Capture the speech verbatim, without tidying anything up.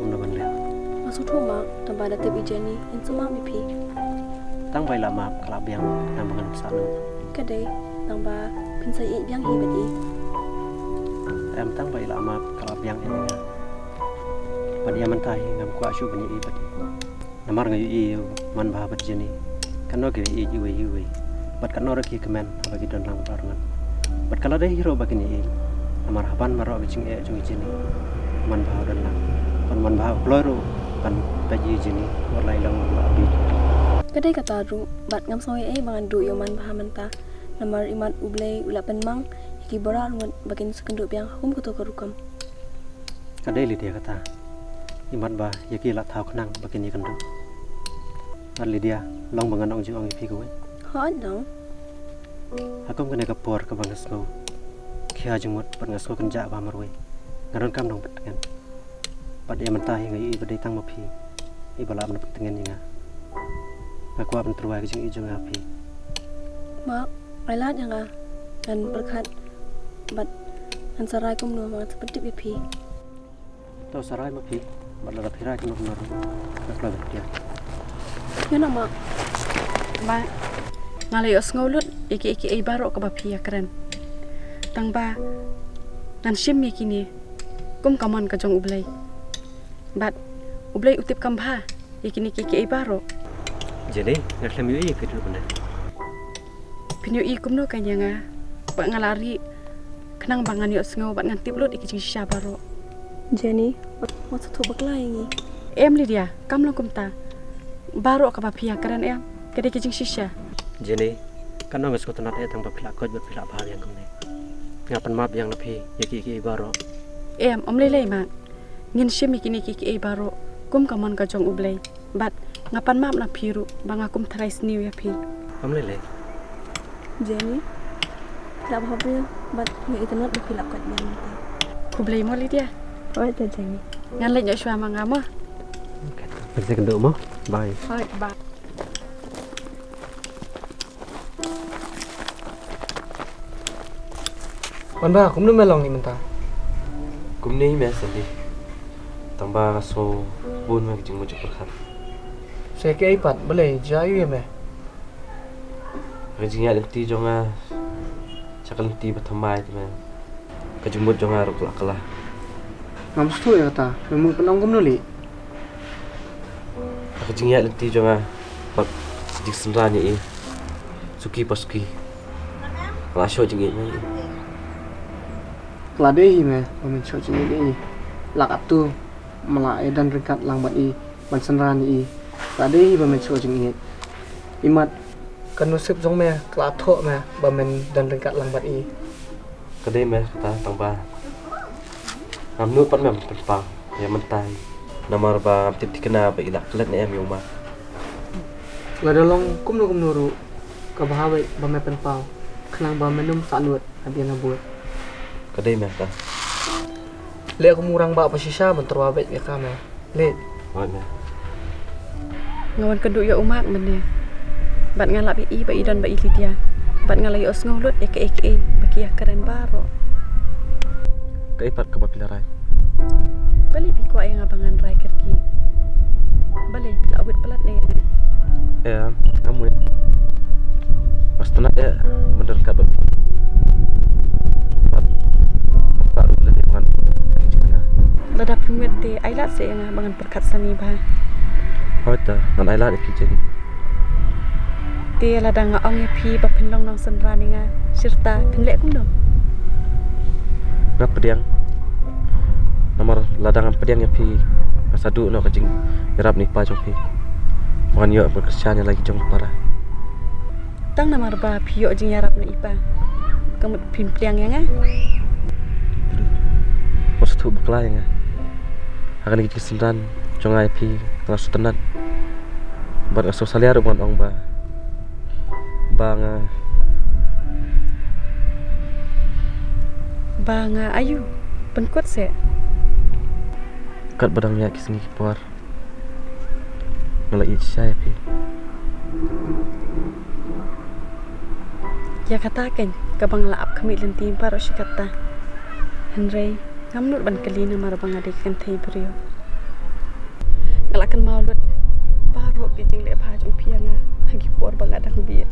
Nga ban leh. Nga sngewthuh ma, tang ba da tip i Jenny, in sa map ïa phi. Tang ba i la map ka la biang, tang ba ngan sa nang. Ka dei, tang ba phin sa ïeit biang hi bad i. Em, tang ba i la map ka la biang ïa nga. Bad ïa mynta hi ngam kwah shuh ban ïeit bad i. Namar nga ïohi ïa u Manbha bad Jenny. Katno ki ïeit iwei iwei. Bad katno ruh ki kmen haba ki don lang baroh ngut. Bad ka la dei hi ruh ba kin ïeit. Namar haban baroh ki jingeh jong i Jenny, Manbha u don lang. Bad Manbha u kloi ruh ban peit ïa i Jenny wat la i long ba abi. Ka dei kata ruh bad ngam sngew ei ei ba ngan duh ïa u Manbha mynta. Namar imat U Blei u la pynmang ïa ki baroh arngut ba kin sa kynduh biang ha kum kato ka rukom. Ka dei Lydia kata. Imat ba ïa ki la thaw khnang ba kin ïakynduh. Bad Lydia, long ba ngan ong jingong ïa phi kawei. Hooid, ong. Ha kum kane ka por kaba nga sngew khia jingmut bad nga sngew kynjah bha marwei, nga donkam nongpyntngen. Bad ïa mynta hi nga ïohi ba dei tang ma phi iba lah ban pyntngen ïa nga. Nga kwah ban tyrwa ïa ka jingïeit jong nga ha phi. Ma, ai lad ïa nga. Ngan pyrkhat, bad ngan sa rai kumno ba ngan sa pyntip ïa phi. To sa rai ma phi, bad lada phi rai kumno kumno ruh, nga kloi ban pdiang. Ïa na ma. Ma, nga la ïohsngew lut ïa kiei kiei baroh kaba phi ïakren. Tang ba ngan shim ïa kine kum ka mon ka jong U Blei. Bad U Blei u tip kham bha ïa kine kiei kiei baroh. Jenny, nga khlem ïohi ïa phi ruh kumne. Phin ïohi kumno kein ïa nga, ba nga la rieh khnang ba ngan ïohsngew bad ngan tip lut ïa ki jingshisha baroh. Jenny, wat sngewthuh bakla ïa ngi. Em Lydia, kam long kumta. Baroh kaba phi ïakren em, ka dei ki jingshisha. Jenny, katno nga sngewtynnat eh tang ba phi la koit bad phi la bha biang kumne. Nga pan map biang na phi ïa kiei kiei baroh. Em, ym lei lei ma. Ngin shim ïa kine kiei kiei baroh kum ka mon ka jong U Blei. Bad nga pan map na phi ruh ba nga kum tharai sniew ïa phi. Ym lei lei. Jenny, phi la bha briew bad nga itynnad ba phi la koit biang mynta. Khublei mo Lydia. Hooid te Jenny. Ngan leit noh shuwa ma nga mo. Pynshai kynduh mo. Bye. Hooid, bye. Manbha, kumno me long ni mynta? Kumne hi me Sandy. Tang ba nga sngew bun me ka jingmut jingpyrkhat. Sa kaei pat, balei, jia aiu ïa me? Ka jingïaid lynti jong nga sha ka lynti ba thymmai te me. Ka jingmut jong nga ruh ka la kylla. Ngam sngewthuh ïa kata, me mut pynlong kumno lei? Ka jingïaid lynti jong nga bad jingsynran ïa i, suki pa suki, ka la shoh jingïeit ïa i. Ka la dei hi me ba men shoh jingïeit ïa i. La katto me la ïadon ryngkat lang bad i ban synran ïa i. Ka la dei hi ba men shoh jingïeit. Imat ka nusip jong me ka la thoh me ba men don ryngkat lang bad i. Ka dei me kata tang ba ngam nud pat me pynpaw ïa mynta hi. Namar ba ngam tip thikna ba i la klet ne em ïa u Mark. Lada long kumno kumno ruh, ka bha beit ba me pynpaw khnang ba men ym sah nud hadien habud. Ka dei me kata. Leh kum u rangbah ba shisha ban tyrwa beit ïa ka me. Leh. Hooid me. Nga wan kynduh ïa u Mark mynne. Bad nga lap ïa i ba i don bad i Lydia. Bad nga la ïohsngew lut ïa kaei kaei ba ki ïakren baroh. Kaei pat kaba phi la rai? Balei phi kwah ïa nga ba ngan rai kyrkieh? Balei phi la wit palat ne ïa nga? Em, ngam wit. Nga sngewtynnat ïa ban don ryngkat bad phi. Bad nga kwah ruh lane ban. Lada phim wit te ai lad seh ïa nga ba ngan pyrkhat sani bha. Hooid te, ngan ai lad ïa phi Jenny. Te lada nga ong ïa phi ba phin long nongsynran ïa nga, shirta phin leh kumno? Nga pdiang. Namar lada ngam pdiang ïa phi, nga sa duh noh ka jingïarap na i pa jong phi. Ba ngan ïoh ban kyrshan ïa la ki jong para. Tang namar ba phi ïoh jingïarap na i pa, ka mut phim pdiang ïa nga? Wat sngewthuh bakla ïa nga. Ha kane ka jingsynran jong nga ïa phi, nga la sngewtynnat. Bad nga sngewsalia ruh ban ong ba, ba nga, ba nga aiu, pynkut seh. Katba dang ïaid ki sngi ki por, nga la ïeit shisha ïa phi. Ïa kata keiñ kaba nga la ap khmih lynti baroh shi katta. Hynrei ngam nud ban kylli namar ba nga dei ka kynthei briew. La kynmaw lut baroh ki jingleh bha jong phi ïa nga ha ki por ba nga dang bieit.